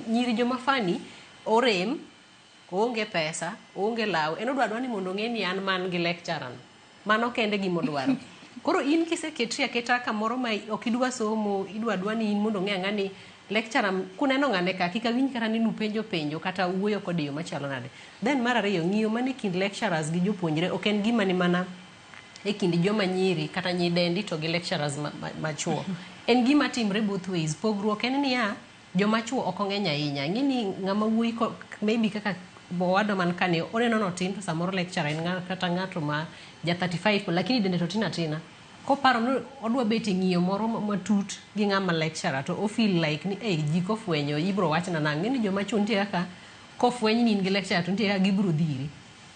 Nyiri joma fani orem, oonge pesa, oonge law, en odwa adwa ni mondo ong'e ni an man gi lecturer no. Mano kende gima odwaro. Koro in kiseketri aketa kamoro ma ok idwa somo, idwa adwa ni in mondo ong'e ang'a ni lecturer kuneno ng'ane ka kik awinj kata ni nupenjo penjo kata wuoyo kode e yo machalo nade. Then mar ariyo, ng'iyo mane kind lecturers gi jopuonjre ok en gima ni mana e kind joma nyiri kata nyidendi to gi lecturers ma chuo. En gima timre both ways. Pogruok en niya, joma chuo ok ong'eny ahinya. Ing'e ni ng'ama wuoyi maybe kaka owadwa man kani oneno notin to samoro lecturer en kata ng'ato ma ja 35, lakini dende to tin atina. Koparo ni odwa bet e ng'iyo moro matut gi ng'ama lecturer, to o feel like ni ei ji kofwenyo ibro wachna nang'o. Ing'e ni joma chuo nitie kaka kofweny ni in gi lecturer to nitie kaka gibro dhiri.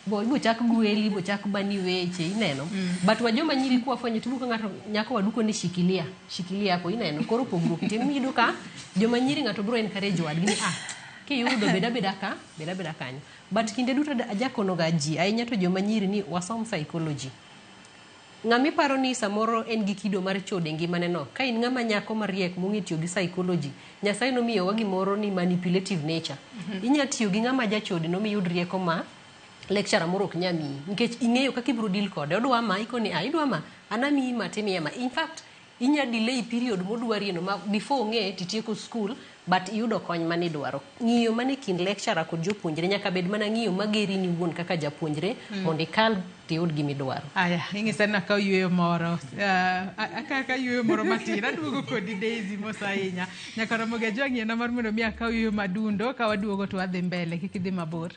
Bo ibo chak gweli, ibo chak bani weche, ineno. But wa joma nyiri kwafwenyo tibu ka ng'ato nyako wadu koni shikilia, shikilia hapo, ineno. Koro pogruok nitie. Miyudo ka joma nyiri ng'ato bro encourage wadgi ni ah, kiyudo beda beda ka, beda beda kanyo. But kinde duto ajakono ga ji, ahinya to joma nyiri, ni wasom psychology. Ng'ama iparo ni samoro en gi kido mar chode e ngimane no, ka in ng'ama nyako mariek mong'e tiyo gi psychology, Nyasaye nomiyowa gimoro ni manipulative nature. Inya tiyo gi ng'ama jachode no miyud rieko ma lecturer moro ok nya miyi. Nikech ing'eyo kaka ibiro deal kode. Odwa ma, ikoni ah, idwa ma, an amiyi ma timiya ma. In fact, inya delay period modwarie no ma before ong'e titieko school, but iyudo kony manidwaro. Ng'iyo mane kind lecturer kod jopuonjre nyaka bed mana ng'iyo mageri ni wuon kaka japuonjre mondo ikal tiyud gimidwaro. Aya, ing'isa ni akaw yueyo moro. Akaw yueyo moro matin. Aduogo kodi, Daisy, mos ahinya. Nyaka Ramogi Ajwang' yiena mar mondo mi akaw yueyo madundo, ka waduogo to wadhi mbele, kik idhi mabor.